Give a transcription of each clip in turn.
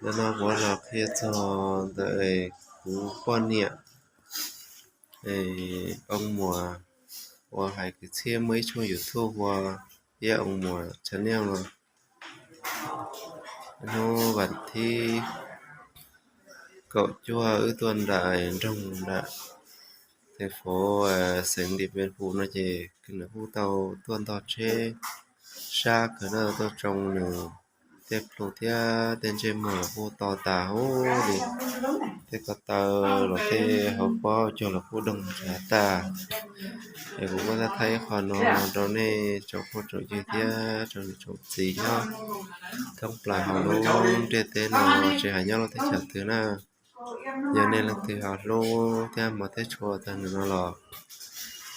Hnub no kuv los qhia txog ntawm kuv poj niam, Oob Muas, uas hais kwv txhiaj muaj ib tshooj YouTube ua Iab Oob Muas channel no. Hnub vas thib kaum cuaj wb tuaj nram nroog nram theej fauv xeev Ntiaj Teb Pus no ces nws kuj tau tuaj ntog tsheb sab kawg na, tuaj tsoo nws tej plhu thiab tej ntsej muag los kuj to tas huv li. Tej ko taw los tej hauv paus cog los kuj doog tag. Es kuv muab thaij ib qho no rau nej tsoom phooj tsoom ywg thiab tsoom niam tsoom txiv nyob thoob plaws hauv lub ntiaj teb no, tsis hais nyob lub teb chaws twg na. Yog nej leej twg ho hlub thiab hmov thiab tshua tag nws no los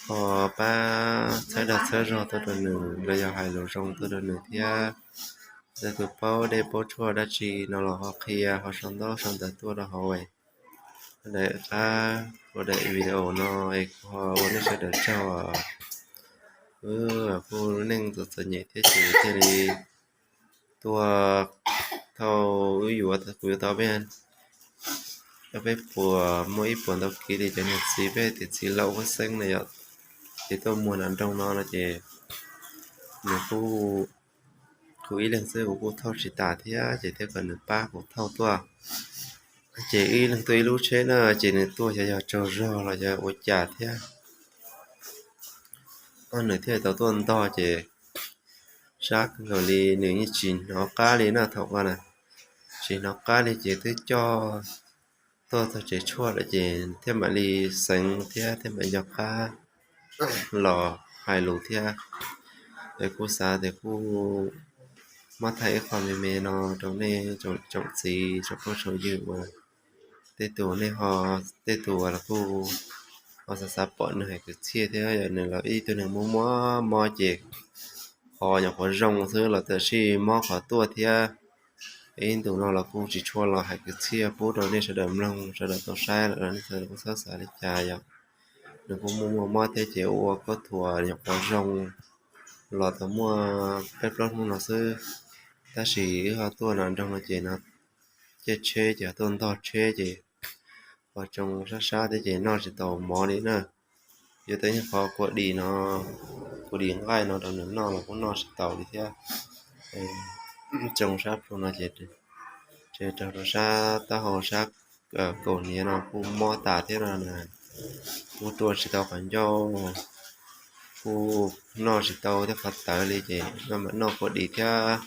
ho pab txhawb dag txhawb zog tuaj rau nws los yog hais lus zoo tuaj rau nws thiab. Leej twg paub dej paub tshuaj dab tsi no los ho qhia ho sau ntaub sau ntawv tuaj rau hauv. Daim qab ua daim video no es kuv ho ua nej sawv daws tsaug. Wb kuj lub neej txom txom nyem thiab ces thiaj li tuaj thauj wb yuav, kuv yuav tau peb, peb puas muaj ib puas ntau kiv li cov niam txiv, peb tiam txiv laus huab xeeb na yom. Ces tuaj muag nram nroog no no ces nws kuj, kuv ib leeg xwb kuv kuj thauj tsis tas thiab ces thiaj kom nws pab kuv thauj tuaj. Ces ib leeg tuaj ib lub tsheb na ces nws tuaj xyov yog tsaug zog los yog ua cas thiab, nws thiaj tau tuaj ntog ces sab kawg nkaus li nws yeej tsis hnov qab li na thaum ko na. Tsis hnov qab li ces twb coj tuaj txog tsev tshuaj lawm ces thiaj mam li xeev thiab thiaj mam nco qab los hais lus thiab. Es kuj xav tias kuj muab thaij ib qho me me no rau nej tsoom txiv tsoom phooj tsoom ywg uas tej tus nej ho, tej tus los kuj ho xav xav pom nws hais kwv txhiaj thiab, yog nws los ib tug neeg muaj muaj mob ces qhov nyuam qhuav zoo xwb los tam sim mob qhov tuaj thiab. Ib ntus no los kuj tsis tshua los hais kwv txhiaj pub rau nej sawv daws mloog sawv daws tau saib lawm, nej sawv daws kuj txhob xav li cas yom. Nws kuj muaj muaj mob thiab ces ua koj thuam nyuam qhuav zoo los tau muaj peb plaub hnub no xwb. Tab sis wb ho tuaj nram nroog no ces no caij tsheb ces tuaj ntog tsheb ces ho tsoo sab sab thiab ces noj tsis tau mov li na. Yog tej qhov kua dis no, kua dis nqaij no rau nws noj los kuj noj tsis tau li thiab. Tsoo sab plhu no ces, ces raug rau sab taub hau sab kaum hniav no kuj mob tas thiab no na. Kuj rua tsis tau qhov ncauj, kuj noj tsis tau tej qhov tawv li ces noj mam noj kua dis thiab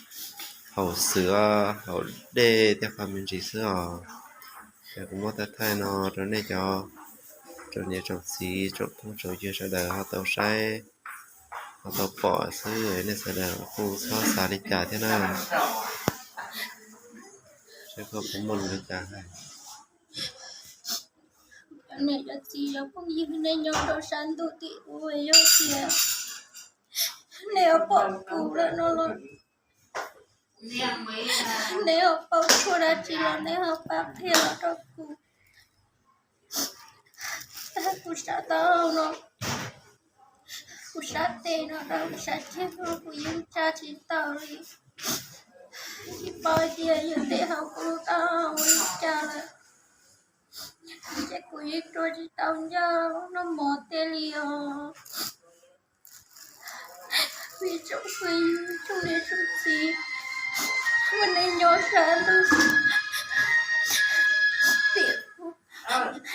haus xwm haus dej tej qho me ntsis xwb os. Ces kuv muab thaij thaij no rau nej cov tsoom niam tsoom txiv tsoom phooj tsoom ywg sawv daws ho tau saib ho tau pom xwb, nej sawv daws kuj txhob xav li cas thiab na. Seb koj puas muaj lus li cas. Cov niam cov txiv cov phooj ywg nej nyob rau sab ntuj tim ub, yog tias nej ho pom kuv lawm no los nej ho paub tshuaj dab tsi los nej ho pab qhia los rau kuv. Kuv sab taub hau no, kuv sab tes no, kuv sab ceg no kuv yeej tsa tsis tau li. Tsis paub tias yog tej hauv kuv lub taub hau ua li cas lawm, ces kuv yeej rua tsis tau ncauj noj mov tej li os. Kuv tsoom phooj ywg tsoom niam tsoom txiv uas nej nyob sab ntuj tim ub,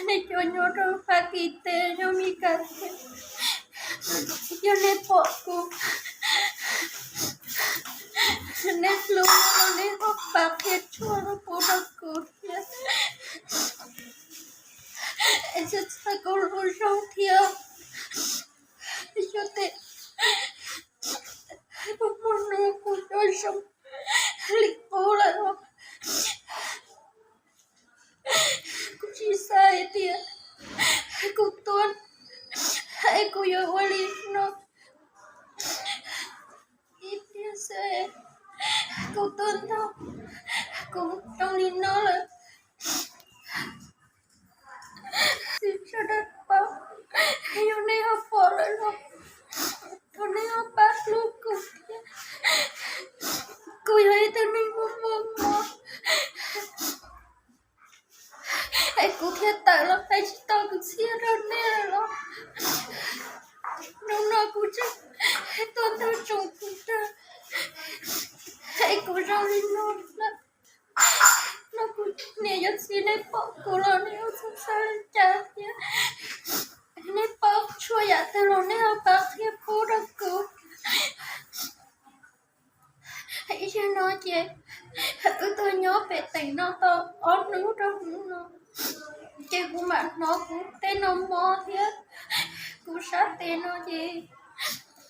nej cov nyob rau Fab Kis teb, nyob Mes Kas teb, yog nej pom kuv, nej hlub los nej ho pab qhia tshuaj los pub rau kuv thiab, es txhawb kuv lub zoo thiab. Yog tias muaj hnub kuv coj zoo li qub lawm, kuv tsis xav hais tias kuv tuaj es kuv yuav ua li no. Ib tiam sis kuv tuaj nrog kuv zoo li no lawm. Txiv sawv daws paub, yog nej ho pom lawm los thov nej ho pab hlub kuv thiab. Kuv yog ib tug neeg muaj muaj mob, Yog tawm los peb tsis tau tus txhiaj rau nej los, hnub no kuv tseem tuaj tag tsoom kuv tag, es kuv zoo li no lawm. No kuv niam yawm txiv nej pom kuv los nej ua txhob xav li cas thiab. Nej paub txhua yam twg los nej ho pab qhia pub rau kuv. Ib zaug no ces wb tuaj nyob pem teem no tau ob hnub rau hnub no, ces kuv mam hnov kuv tej no mob thiab kuv sab tes no ces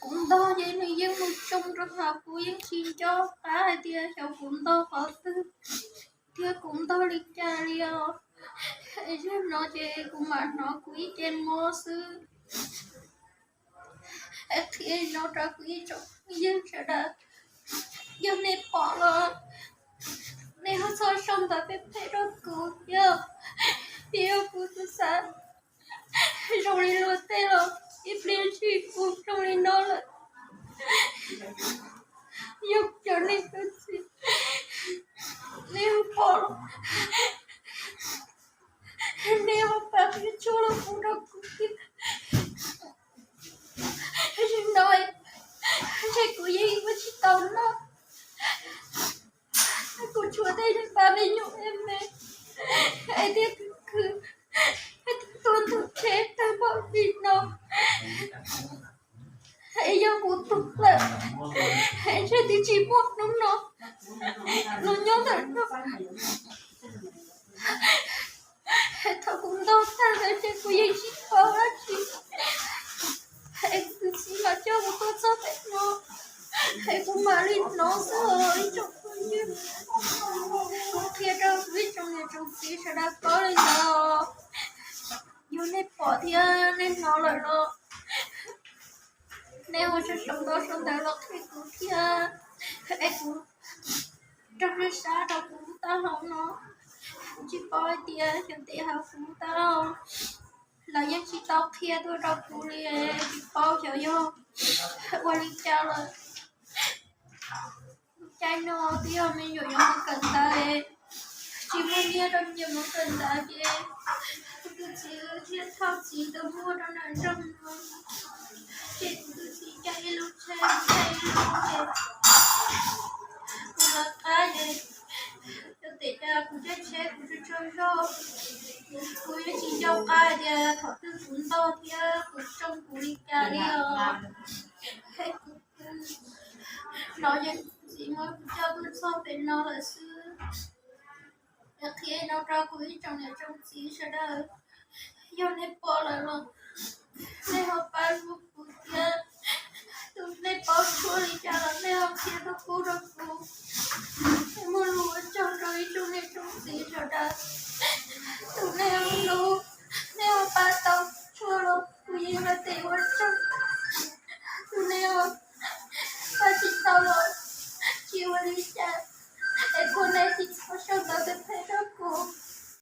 kuv ntog ces nws yeej mus tsoo rau hauv, kuv yeej tsis nco qab hais tias xyov kuv ntog qhov twg thiab kuv ntog li cas li os. Zaum no ces kuv mam hnov kuv ib ce mob xwb. Qhia no rau kuv ib tsoom phooj ywg sawv daws, yog nej pom los nej ho txhob sau ntawv phem phem rau kuv thiab. Vim yog kuv txawm xav zoo li luag tej los ib pliag ntshis kuv zoo li no lawm. Yog cov nej tus txiv, nej ho pom los nej ho pab qhia txhua los kuv rau kuv thiab. Zaum no ntshe kuv yeej ua tsis tau noj, kuv tshuav tej pab me nyuam me me, es thiaj khwv khwv, thiaj tuaj ntug tsheb tag npaum li no. Es yog kuv tuag lawm, ntshe twb tsis muaj hnub no los nyob ntawm no. Thaum kuv ntog tag lawm ces kuv yeej tsis paub dab tsi, es kuv tus txiv mam coj kuv tuaj txog pem no, es kuv mam li hnov xwb os ib tsoom phooj ywg. Kuv qhia rau kuv ib tsoom niam tsoom txiv sawv daws paub li ntawd. Yog nej pom thiab nej hnov lawm los nej ho sau ntawv los qhia kuv thiab, es kuv rau nej sab rau kuv taub hau no, tsis paub hais tias xyov ntev hauv kuv taub hau lawv yeej tsis tau qhia tuaj rau kuv li, tsis paub xyov yog ua li cas lawm. Caij no twb yog me nyuam yuav mus kawm ntawv, tsis muaj nyiaj rau me nyuam mus kawm ntawv ces kuv tus txiv thiaj thauj txiv tuaj muag rau nram nroog no, ces kuv tus txiv caij ib lub tsheb, caij ib lub ces kuv lawv qab ces yog tias cas kuv caij tsheb kuv tsaug tsaug zog, kuv yeej tsis nco qab tias thaum twg kuv ntog thiab kuv tsoo kuv li cas li os. Kuv hnov ces kuv txiv muab kuv coj tuaj txog pem no lawm xwb. Qhia no rau kuv ib tsoom niam tsoom txiv sawv daws, yog nej pom lawm los nej ho pab kuv thiab, tus nej paub txhua li cas los nej ho qhia tuaj pub rau kuv. Muaj lus ua tsaug rau ib tsoom niam tsoom txiv sawv daws.